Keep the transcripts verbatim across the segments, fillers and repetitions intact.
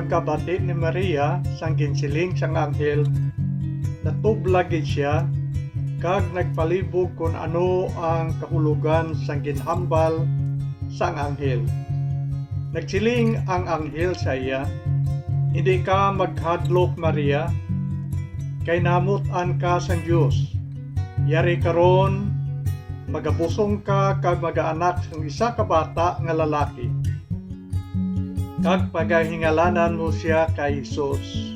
Pagkabati ni Maria sang ginsiling sang anghel, natublag gid sia kag nagpalibog kon ano ang kahulogan sang ginhambal sang anghel. Nagsiling ang anghel sa iya, "Indi ka maghadlok, Maria, kay namut-an ka sang Dios. Yari karon, magabusong ka kag magaanak sang isa ka bata nga lalaki, kag pagahingalanan mo sia kay Jesus.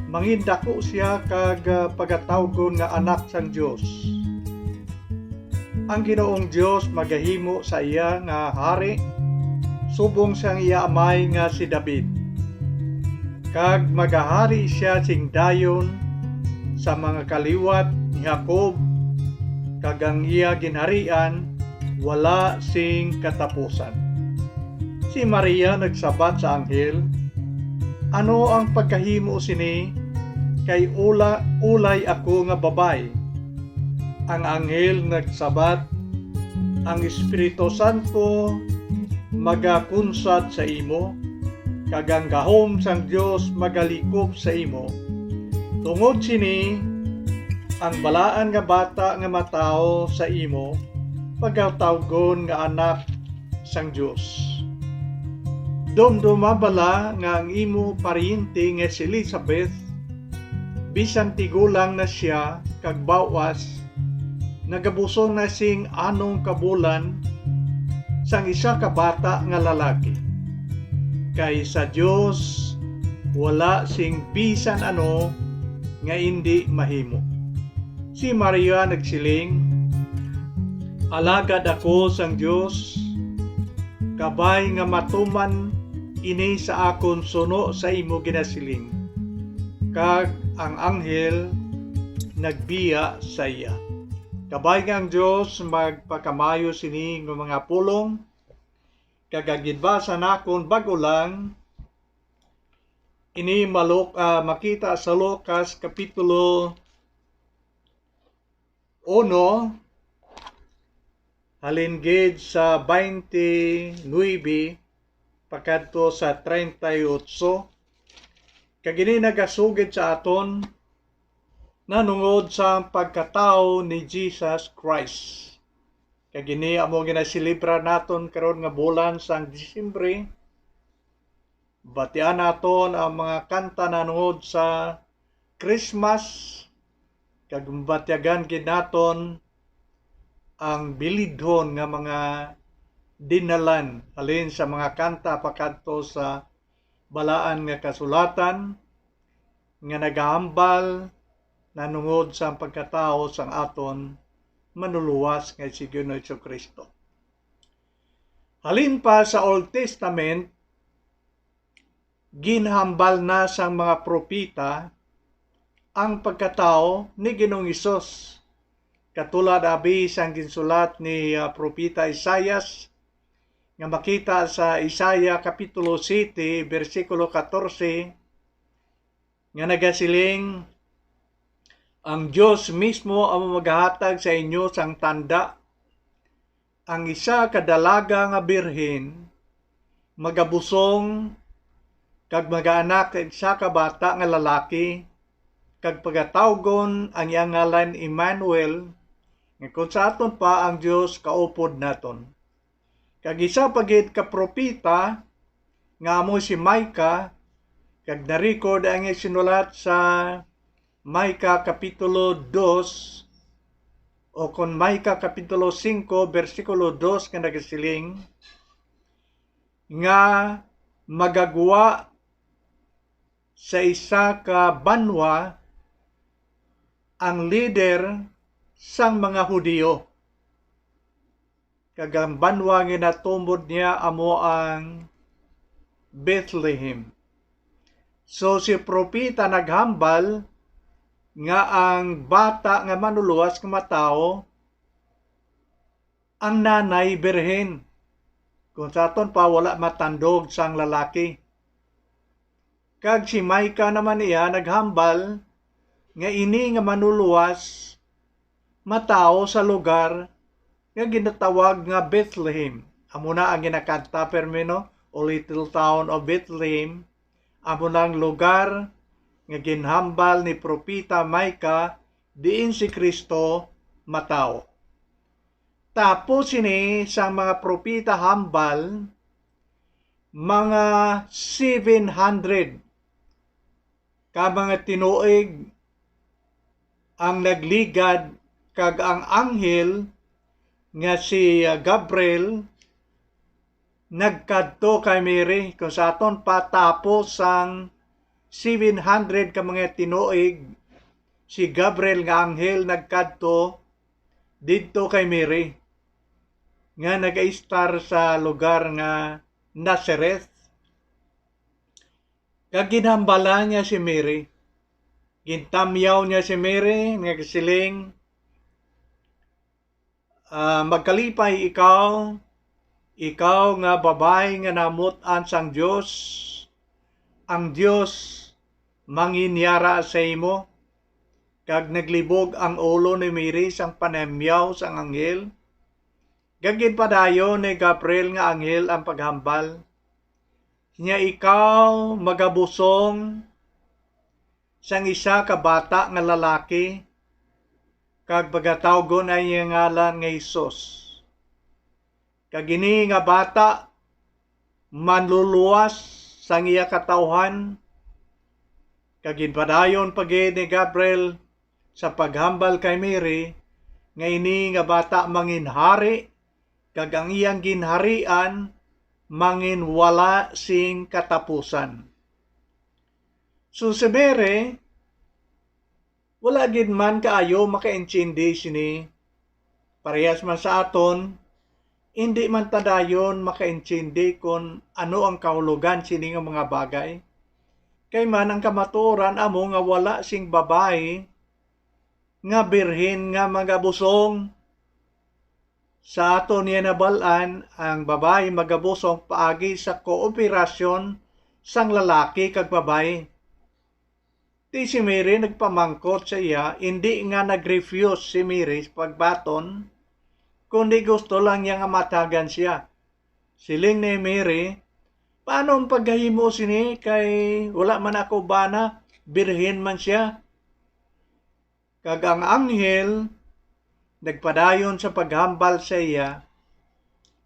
Mangindako sia kag, ah, pagatawgon nga Anak sang Dios. Ang Ginoong Dios magahimo sa iya nga hari subong sang iya amay nga si David, kag magahari sia sing dayon sa mga kaliwat ni Jacob, kag ang iya ginharian wala sing katapusan." Si Maria nagsabat sa anghel, "Ano ang pagkahimo sini, kay ula-, ulay ako nga babayi?" Ang anghel nagsabat, "Ang Espiritu Santo magakunsad sa imo, kag ang gahom sang Dios magalikop sa imo. Tungod sini, ang balaan nga bata nga matawo sa imo pagatawgon nga Anak sang Dios. Dumduma bala nga ang imo paryente nga si Elizabeth, bisan tigulang na sia kag baw-as, nagabusong na sing anom ka bulan sang isa ka bata nga lalaki. Kay sa Dios wala sing bisan ano nga indi mahimo." Si Maria nagsiling, "Alagad ako sang Dios, kabay nga matuman ini sa akon suno sa imo ginasiling." Kag ang anghel nagbiya sa iya. Kabay nga ang Dios magpakamaayo sini nga mga pulong, kag ang ginbasa nakon bag-o lang, ini maluk-, ah, makita sa Lucas Kapitulo uno, halin gid sa twenty-nine pakadto sa treinta y ocho, kag ini nagasugid sa aton nanungod sa pagkatawo ni Jesus Christ. Kag ini amo ginaselebra naton karon nga bulan sang Disyembre. Batian naton ang mga kanta nanungod sa Christmas, kag mabatyagan gid naton ang bilidhon nga mga dinalan halin sa mga kanta pakadto sa Balaan nga Kasulatan nga nagahambal nanungod sa pagkatawo sang aton Manlulowas nga si Ginoong Jesu-Cristo. Halin pa sa Old Testament, ginhambal na sang mga propeta ang pagkatawo ni Ginoong Hesus, katulad abi sang ginsulat ni, ah, propeta Isaias, nga makita sa Isaiah Kapitulo siete, bersikulo katorse, nga nagasiling, "Ang Dios mismo amo magahatag sa inyo sang tanda. Ang isa ka dalaga nga birhen magabusong kag magaanak kag isa ka bata nga lalaki, kag pagatawgon ang iya ngalan Emmanuel, nga kon sa aton pa, ang Dios kaupod naton." Kag isa pa gid ka propeta nga amo si Micah, kag na-record ang iya sinulat sa Micah Kapitulo dos, o kon Micah Kapitulo singko, bersikulo dos, nga nagasiling nga magagwa sa isa ka banwa ang lider sang mga Hudiyo, kag ang banwa nga ginatumod niya amo ang Bethlehem. So, si propeta naghambal nga ang bata nga manlulowas nga matawo, ang nanay birhen, kung sa aton pa, wala matandog sang lalaki. Kag si Micah naman iya naghambal nga ini nga manlulowas matawo sa lugar nga ginatawag nga Bethlehem. Amo na ang ginakanta permi, no? "O little town of Bethlehem, amo nang lugar nga ginhambal ni Propeta Micah diin si Cristo matawo. Tapos sini sang mga propeta hambal, mga seven hundred ka mga tinuig ang nagligad, kag ang anghel nga si, ah, Gabriel nagkadto kay Mary. Kung sa aton pa, tapos sang seven hundred ka mga tinuig, si Gabriel nga anghel nagkadto didto kay Mary, nga nagaistar sa lugar nga Nazareth. Kag ginhambalan niya si Mary. Gintamyaw niya si Mary, nagsiling, ah, "Magkalipay ikaw, ikaw nga babayi nga namut-an sang Dios. Ang Dios manginyara sa imo." Kag naglibog ang ulo ni Mary sang panamyaw sang anghel. Kag ginpadayon ni Gabriel nga anghel ang paghambal niya, "Ikaw magabusong sang isa ka bata nga lalaki, kag pagatawgon ang iya ngalan nga Jesus. Kag ini nga bata manluluwas sang iya katawhan." Kag ginpadayon pa gid ni Gabriel sa paghambal kay Mary nga ini nga bata manginhari, kag ang iyang ginharian manginwala sing katapusan. So, si Mary, wala gid man kaayo makaintindi sini. Parehas man sa aton, indi man ta dayon makaintindi kon ano ang kahulogan sini nga mga bagay. Kay man ang kamatuoran amo nga wala sing babayi nga birhen nga magabusong. Sa aton niya nabal-an, ang babayi magabusong paagi sa kooperasyon sang lalaki kag babayi. Ti si Mary nagpamangkot sa iya, indi nga nag-refuse si Mary sa pagbaton, kundi gusto lang niya nga matagan siya. Siling ni Mary, "Paano ang paghahimo sini, kay wala man ako bana, birhen man sia?" Kag ang anghel nagpadayon sa paghambal sa iya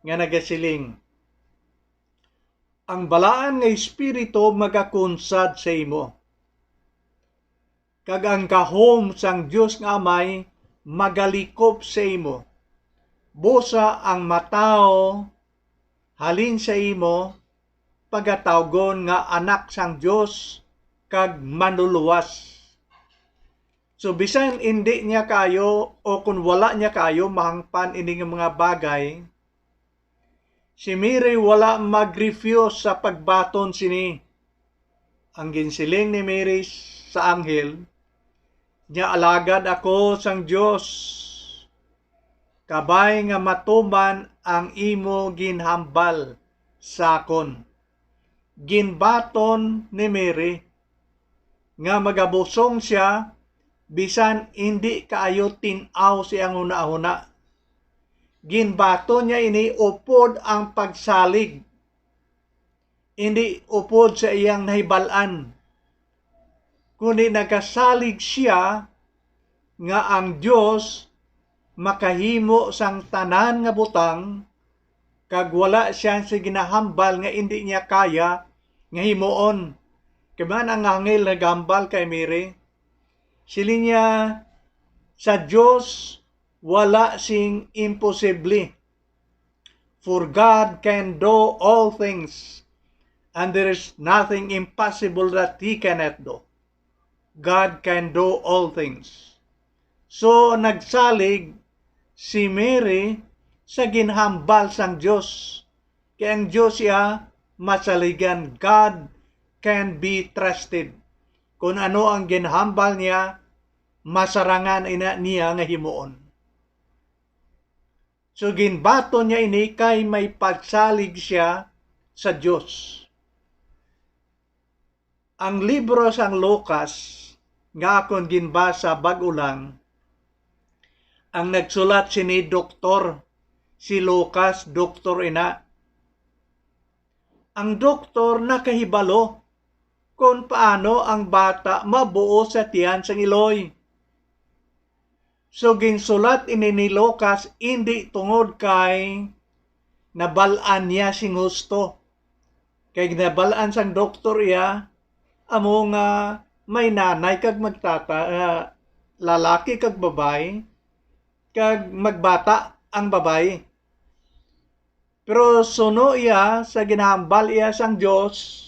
nga nagasiling, "Ang Balaan nga Espiritu magakunsad sa imo, kag ang gahom sang Dios nga Amay magalikop sa imo. Busa ang matawo halin sa imo pagatawgon nga Anak sang Dios kag Manluluwas." So, bisan indi niya kaayo o kon wala niya kaayo mahangpan ini nga mga bagay, si Mary wala mag-refuse sa pagbaton sini. Ang ginsiling ni Mary sa anghel niya, "Alagad ako sang Dios, kabay nga matuman ang imo ginhambal sa akon." Ginbaton ni Mary nga magabusong sia bisan indi kaayo tin-aw sa iyang hunahuna. Ginbaton niya ini upod ang pagsalig, indi upod sa iyang nahibal-an, kundi nagasalig sia nga ang Dios makahimo sang tanan nga butang, kag wala sia sa ginahambal nga indi niya kaya nga himuon. Kay man ang anghel naghambal kay Mary, siling niya, "Sa Dios wala sing imposible. For God can do all things, and there is nothing impossible that He cannot do." God can do all things. So, nagsalig si Mary sa ginhambal sang Dios. Kay ang Dios iya masaligan. God can be trusted. Kung ano ang ginhambal niya, masarangan ina niya nga himuon. So, ginbaton niya ini kay may pagsalig siya sa Dios. Ang libro sang Lucas nga akon ginbasa bag-o lang, ang nagsulat sini doktor, si Lucas, doktor ina. Ang doktor nakahibalo kon paano ang bata mabuo sa tiyan sang iloy. So, ginsulat ini ni Lucas indi tungod kay nabal-an niya sing husto. Kay nabal-an sang doktor iya, amo nga may nanay kag magtata-, ah, lalaki kag babayi, kag magbata ang babayi. Pero suno iya sa ginahambal iya sang Dios,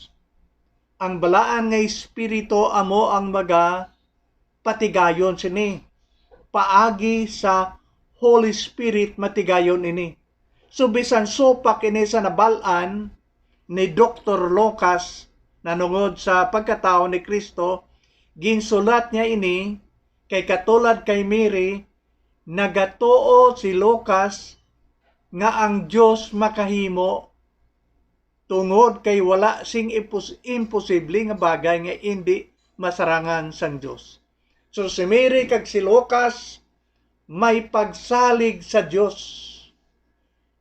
ang balaan nga Espiritu amo ang magapatigayon sini. Paagi sa Holy Spirit matigayon ini. So, bisan supak ini sa nabal-an ni Doktor Lucas nanungod sa pagkatawo ni Cristo, ginsulat niya ini kay katulad kay Mary, nagatuo si Lucas nga ang Dios makahimo, tungod kay wala sing impos-, imposible nga bagay nga indi masarangan sang Dios. So, si Mary kag si Lucas may pagsalig sa Dios.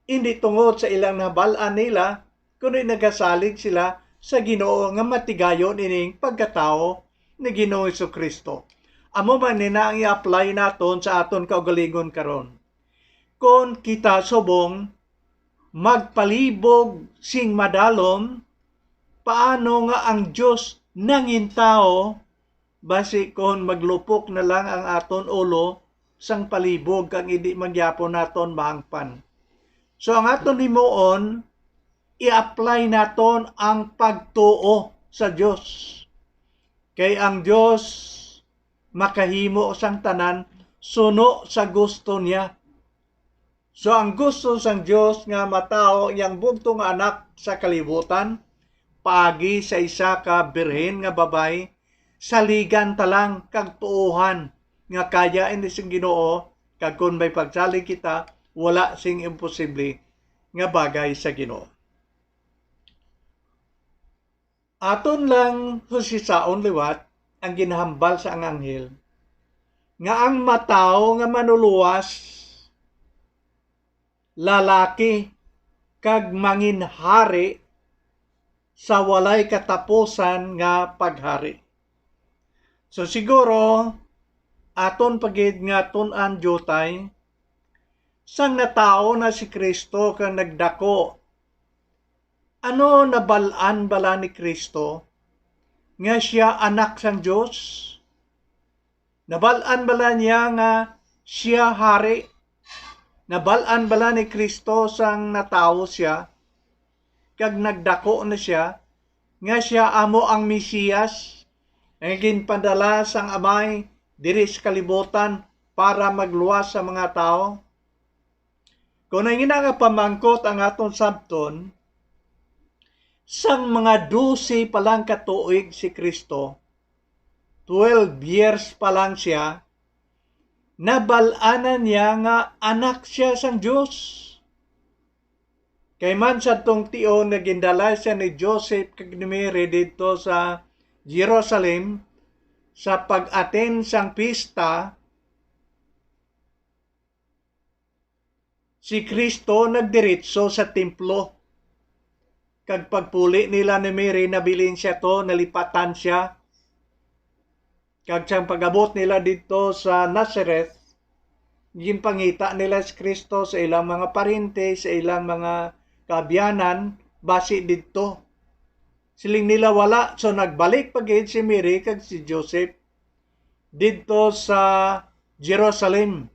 Indi tungod sa ilang nabal-an nila, kundi nagasalig sila sa Ginoo nga matigayon ining pagkatawo ni Ginoong Jesu-Cristo. Amo man ni na ang i-apply naton sa aton kaugalingon karon. Kon kita subong magpalibog sing madalom, paano nga ang Dios nangin tawo, basi kon maglupok na lang ang aton ulo sang palibog kag indi man gyapon naton mahangpan? So, ang aton himuon, i-apply naton ang pagtuo sa Dios. Kay ang Dios makahimo sang tanan suno sa gusto niya. So, ang gusto sang Dios nga matawo iyang bugtong nga Anak sa kalibutan, paagi sa isa ka birhen nga babayi, saligan ta lang kag tuohan nga kaya ini sing Ginoo, kag kon may pagsalig kita, wala sing imposible nga bagay sa Ginoo. Aton lang husisaon liwat ang ginahambal sa ang anghel, nga ang matawo nga manuluwas, lalaki, kag manginhari sa walay katapusan nga paghari. So, siguro, aton pa gid nga tun-an diutay, sang natawo na si Cristo kag nagdako, ano, nabal-an bala ni Cristo nga sia Anak sang Dios? Nabal-an bala niya nga sia Hari? Nabal-an bala ni Cristo sang natawo sia kag nagdako na sia, nga sia amo ang Mesias nga ginpadala sang Amay diri sa kalibutan para magluwas sa mga tawo? Kon ang ina nga pamangkot ang aton sabton, sang mga dose pa lang ka tuig si Cristo, twelve years pa lang sia, nabal-anan niya nga anak sia sang Dios. Kay man sadtong tion nga gindala sia ni Joseph kag ni Mary didto sa Jerusalem sa pag-attend sang pista, si Cristo nagdiretso sa templo. Kag pagpuli nila ni Mary, nabilin sia to, nalipatan sia. Kag sang pag-abot nila didto sa Nazareth, ginpangita nila si Cristo sa ilang mga parente, sa ilang mga kaabyanan, basi didto. Siling nila, "Wala." So, nagbalik pa gid si Mary kag si Joseph didto sa Jerusalem,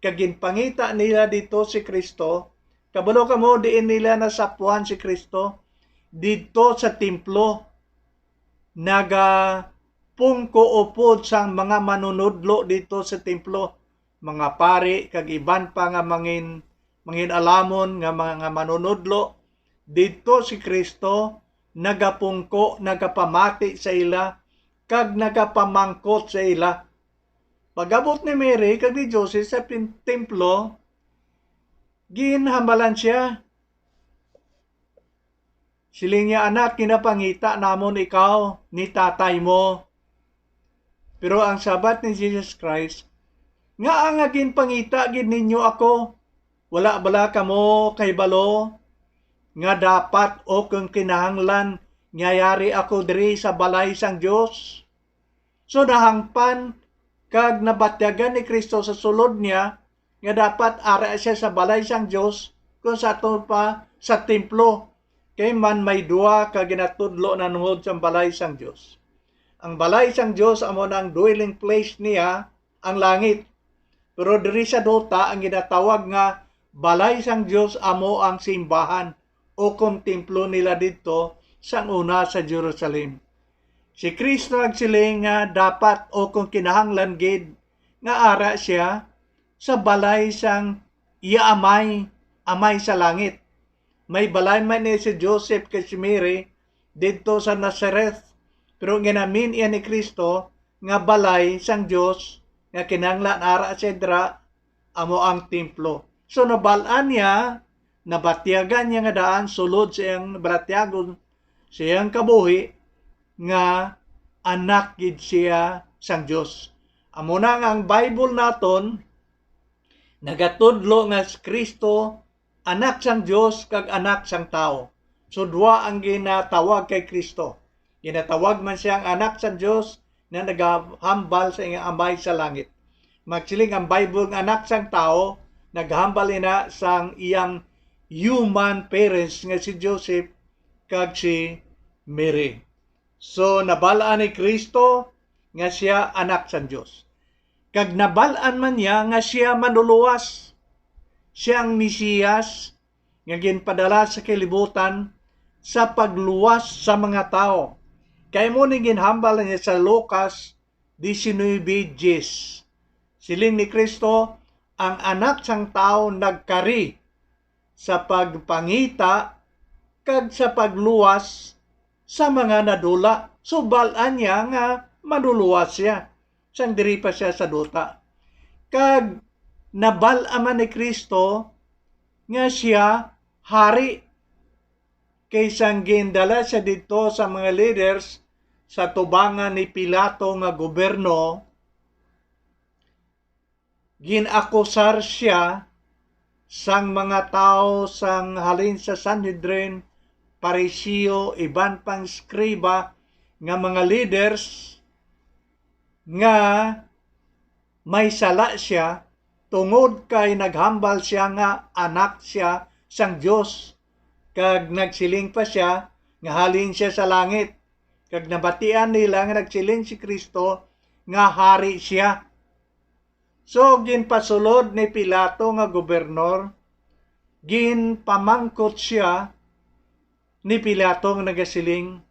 kag ginpangita nila didto si Cristo. Kabalo kamo diin nila nasapuan si Cristo? Didto sa templo, nagapungko upod sang mga manunodlo didto sa templo, mga pari kag iban pa nga mangin-, mangin-alamon nga mga manunodlo. Didto si Cristo nagapungko, nagapamati sa ila, kag nagapamangkot sa ila. Pag-abot ni Mary kag ni Joseph sa pin-, templo, ginhambalan sia. Siling niya, "Anak, ginapangita namon ikaw ni tatay mo." Pero ang sabat ni Jesus Christ, "Ngaa nga ginpangita gid ninyo ako? Wala bala kamo kahibalo nga dapat o kon kinahanglan nga yari ako diri sa balay sang Dios. So, nahangpan kag nabatyagan ni Cristo sa sulod niya nga dapat ara siya sa balay sang Dios, kung sa aton pa, sa templo, kay man may duha ka ginatudlo nahanungod sang balay sang Dios. Ang balay sang Dios amo na ang dwelling place niya, ang langit. Pero diri sa duta, ang ginatawag nga balay sang Dios amo ang simbahan, o kon templo nila didto sang una sa Jerusalem. Si Cristo nagsiling nga dapat o kon kinahanglan gid nga ara siya sa balay sang iya Amay, Amay sa langit. May balay man ni si Joseph kag si Mary didto sa Nazareth, pero ang ginamin-an ni Cristo nga balay sang Dios nga kinahanglan ara siya dira amo ang templo. So, nabal-an niya, nabatyagan niya nga daan sulod sa iyang balatyagon, sa iyang kabuhi, nga anak gid siya sang Dios. Amo na nga ang Bible naton nagatudlo nga si Cristo anak sang Dios kag anak sang tawo. So, duha ang ginatawag kay Cristo. Ginatawag man siya ang anak sang Dios nga nagahambal sa iyang Amay sa langit. Magsiling ang Bible nga anak sang tawo, naghambal ina sang iyang human parents nga si Joseph kag si Mary. So, nabal-an ni Cristo nga siya anak sang Dios. Kag nabal-an man niya nga sia manluluwas. Sia ang Mesiyas nga ginpadala sa kalibutan sa pagluwas sa mga tawo. Kay amo ni ginhambal niya sa Lucas diecinuebe diez. Siling ni Cristo, ang Anak sang Tawo nagkari sa pagpangita kag sa pagluwas sa mga nadula. So, bal-an niya nga manluluwas siya sang diri pa siya sa duta. Kag nabal-an man ni Cristo nga siya hari, kay sang gindala siya didto sa mga leaders sa tubangan ni Pilato nga gobyerno, gin-akusar sia sang mga tawo sang halin sa Sanhedrin, Pariseo, iban pang eskriba nga mga leaders nga may sala sia, tungod kay naghambal sia nga anak sia sang Dios, kag nagsiling pa sia nga halin sia sa langit, kag nabatian nila nga nagsiling si Cristo nga hari sia. So, ginpasulod ni Pilato nga gobernor, ginpamangkot sia ni Pilato nga nagasiling,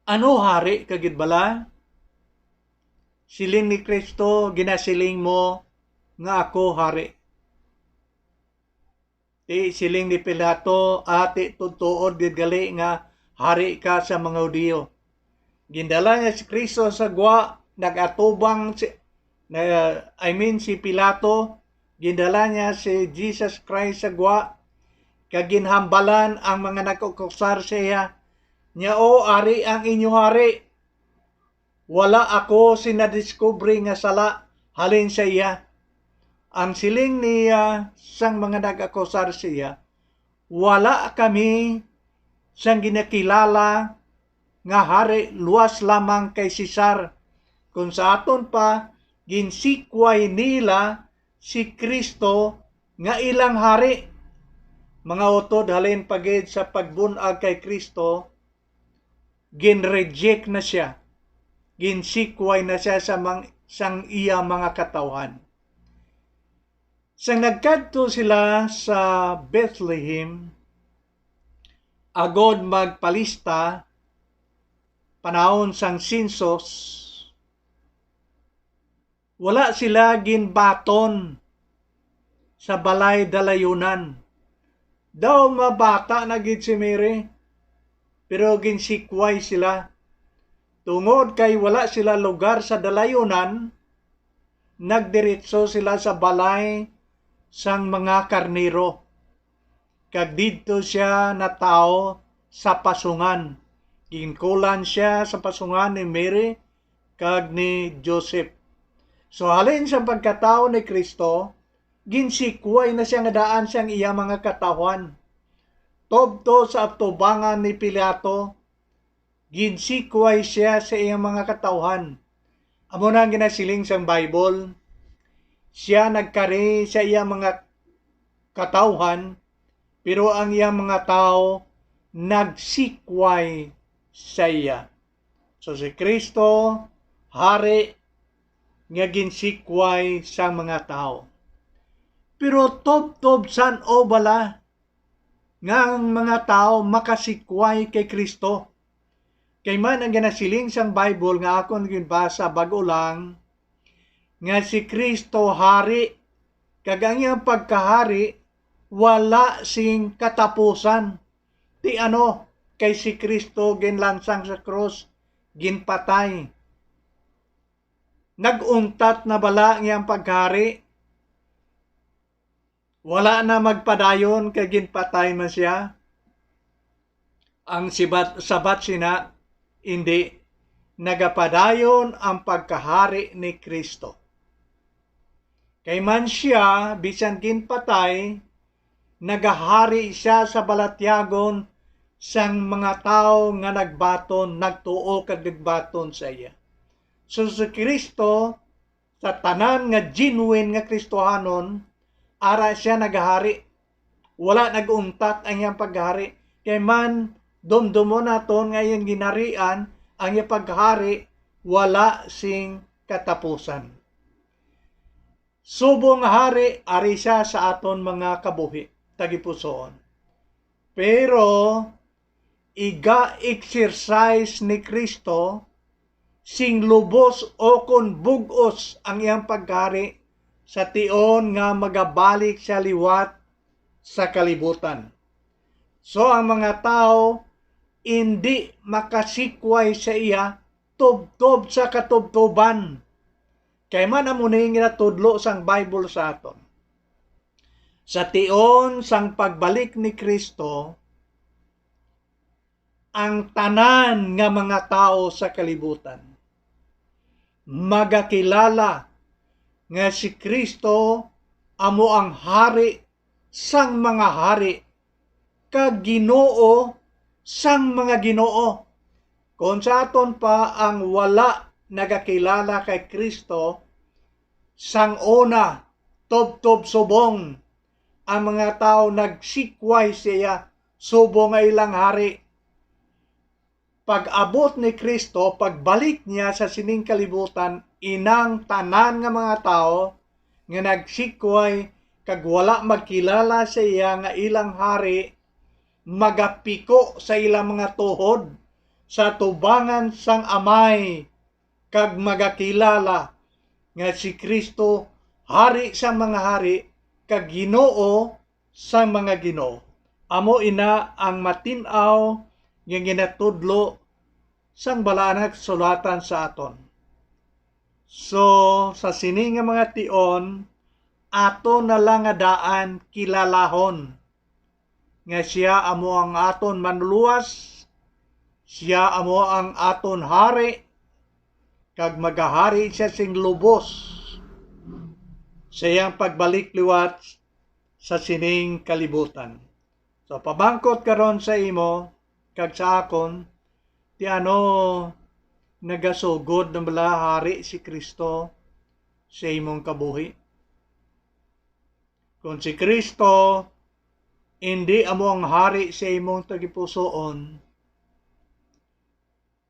"Ano, hari ka gid bala?" Siling ni Cristo, "Ginasiling mo nga ako hari." Ti siling ni Pilato, "Ati, tuod-tuod gid gali nga hari ka sa mga Hudiyo." Gindala niya si Cristo sa gwa, nag-atubang si, na, I mean, si Pilato, gindala niya si Jesus Christ sa gwa, kag ginhambalan ang mga nag-akusar sa iya. Niya, "O, ari ang inyo hari. Wala ako sing nadiskubre nga sala halin sa iya." Ang siling niya sang mga nag-akusar sa iya, "Wala kami sang ginakilala nga hari luas lamang kay Cesar. Kon sa aton pa, ginsikway nila si Cristo nga ilang hari." Mga utod, halin pa gid sa pagbun-ag kay Cristo, gin-reject na sia, ginsikway na sia sa mang-, sang iya mga katawhan. Sang nagkadto sila sa Bethlehem, agod magpalista, panahon sang sensus, wala sila ginbaton sa balay dalayunan. Daw mabata na gid si Mary, pero ginsikway sila. Tungod kay wala sila lugar sa dalayunan, nagdiretso sila sa balay sang mga karnero, kag didto sia natawo sa pasungan. Ginkulan sia sa pasungan ni Mary kag ni Joseph. So, halin sa pagkatawo ni Cristo, ginsikway na sia nga daan sang iya mga katawhan. tubto sa atubangan ni Pilato, ginsikway sia sa iyang mga katawhan. Amo na ang ginasiling sang Bible. Sia nagkari sa iyang mga katawhan, pero ang iyang mga tawo nagsikway sa iya. So, si Cristo, hari nga ginsikway sang mga tawo. Pero tubtob san-o bala nga ang mga tawo makasikway kay Cristo? Kay man ang ginasiling sang Bible nga akon ginbasa bag-o lang, nga si Cristo hari, kag ang iyang pagkahari wala sing katapusan. Ti ano, kay si Cristo ginlansang sa krus, ginpatay. Nag-untat na bala ang iyang paghari? Wala na magpadayon kay ginpatay man sia? Ang sibat, sabat sina, indi, nagapadayon ang pagkahari ni Cristo. Kay man sia, bisan ginpatay, nagahari sia sa balatyagon sang mga tawo nga nagbaton, nagtuo kag nagbaton sa iya. So, si Cristo, sa tanan nga genuine nga Kristohanon, ara sia nagahari. Wala nag-untat ang iyang paghari. Kay man, dumdumon naton nga iyang ginharian, ang iyang paghari, wala sing katapusan. Subong nga hari, ari sia sa aton mga kabuhi, tagipusoon. Pero, iga-exercise ni Cristo sing lubos o kon bug-os ang iyang paghari sa tion nga magabalik sia liwat sa kalibutan. So, ang mga tawo indi makasikway sa iya tubtob sa katubtoban. Kay man amo ni ginatudlo sang Bible sa aton. Sa tion sang pagbalik ni Cristo, ang tanan nga mga tawo sa kalibutan magakilala nga si Cristo amo ang Hari sang mga hari kag Ginoo sang mga ginoo. Kon sa aton pa ang wala nagakilala kay Cristo, sang una, tubtob subong ang mga tawo nagsikway sa iya subong nga ilang hari. Pag-abot ni Cristo, pagbalik niya sa sining kalibutan, inang tanan nga mga tawo nga nagsikway kag wala magkilala sa iya nga ilang hari, magapiko sa ilang mga tuhod sa tubangan sang Amay, kag magakilala nga si Cristo Hari sang mga hari kag Ginoo sang mga ginoo. Amo ina ang matin-aw nga ginatudlo sang Balaan nga Kasulatan sa aton. So, sa sini nga mga tion, aton na lang nga daan kilalahon nga sia amo ang aton Manlulowas, sia amo ang aton Hari, kag magahari sia sing lubos sa iyang pagbalik liwat sa sining kalibutan. So, pamangkot karon sa imo kag sa akon, ti ano, nagasugod na bala Hari si Cristo sa imong kabuhi? Kon si Cristo indi amo ang Hari sa imong tagipusoon,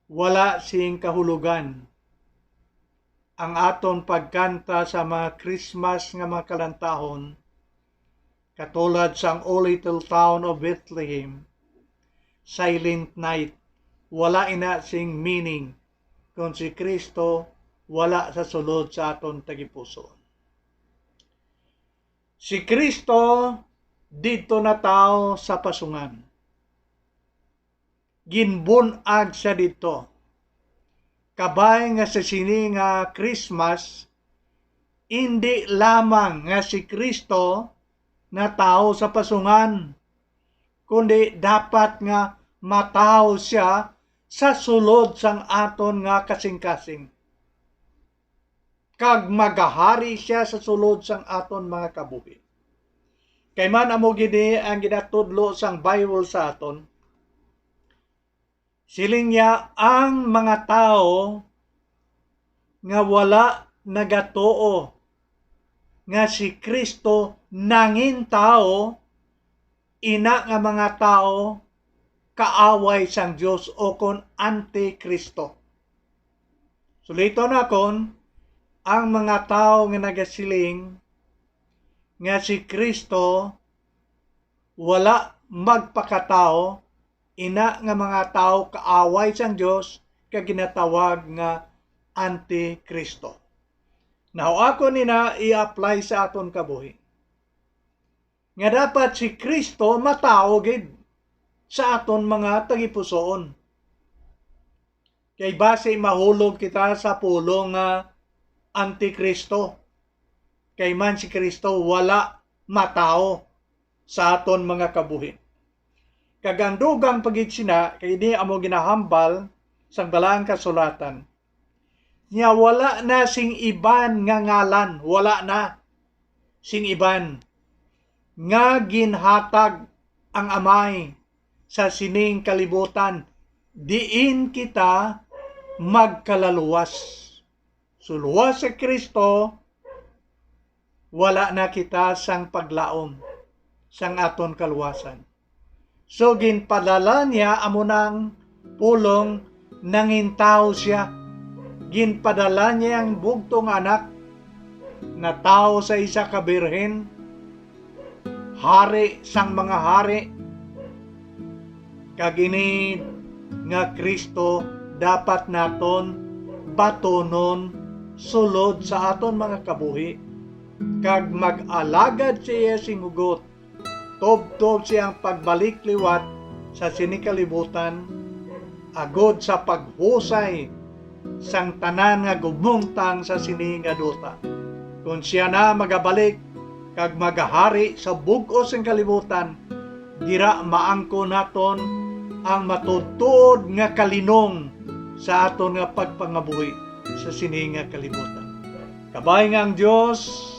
wala sing kahulogan ang aton pagkanta sa mga Christmas nga mga kalantahon, katulad sang O Little Town of Bethlehem, Silent Night. Wala ina sing meaning kon si Cristo wala sa sulod sa aton tagipusoon. Si Cristo didto natawo sa pasungan. Ginbun-ag sia didto. Kabay nga sa sini nga Christmas, indi lamang nga si Cristo natawo sa pasungan, kundi dapat nga matawo sia sa sulod sang aton nga kasingkasing, kag magahari sia sa sulod sang aton mga kabuhi. Kay man amo gini ang ginatudlo sang Bible sa aton. Siling niya, ang mga tawo nga wala nagatuo nga si Cristo nangin tawo, ina nga mga tawo kaaway sang Dios, o kon anti-Cristo. Suliton nakon, ang mga tawo nga nagasiling nga si Cristo wala magpakatawo, ina nga mga tawo kaaway sang Dios kag ginatawag nga anti-Cristo. Now, akon ina i-apply sa aton kabuhi nga dapat si Cristo matawo gid sa aton mga tagipusoon. Kay basi mahulog kita sa pulong nga anti-Cristo, kay man si Cristo wala matawo sa aton mga kabuhi. Kag ang dugang pa gid sina, kay ini amo ginahambal sang Balaang Kasulatan, nga wala na sing iban nga ngalan, wala na sing iban nga ginhatag ang Amay sa sining kalibutan diin kita magkalaluwas. So, luwas sa Cristo, wala na kita sang paglaom sang aton kaluwasan. So, ginpadala niya amo nang pulong, nangintawo siya. Ginpadala niya ang bugtong anak, natawo sa isa ka birhen, hari sang mga hari, kag ini nga Cristo dapat naton batonon sulod sa aton mga kabuhi, kag mag-alagad sa iya sing hugot, tubtob siyang pagbalik liwat sa sini kalibutan, agod sa paghusay sang tanan nga gumungtang sa sini nga duta. Kon siya na magabalik kag magahari sa bug-os nga kalibutan, dira maangkon naton ang matuod-tuod nga kalinong sa aton nga pagpangabuhi sa sini nga kalibutan. Kabay nga ang Dios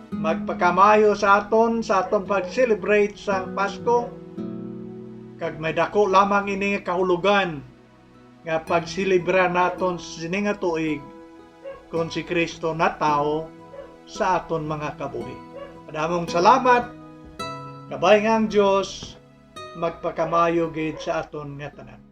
magpakamaayo sa aton sa aton pag-celebrate sang Pasko, kag may daku lamang ini nga kahulogan nga pagselebra naton sini nga tuig kon si Cristo natawo sa aton mga kabuhi. Madamong salamat. Kabay nga ang Dios magpakamaayo gid sa aton nga tanan.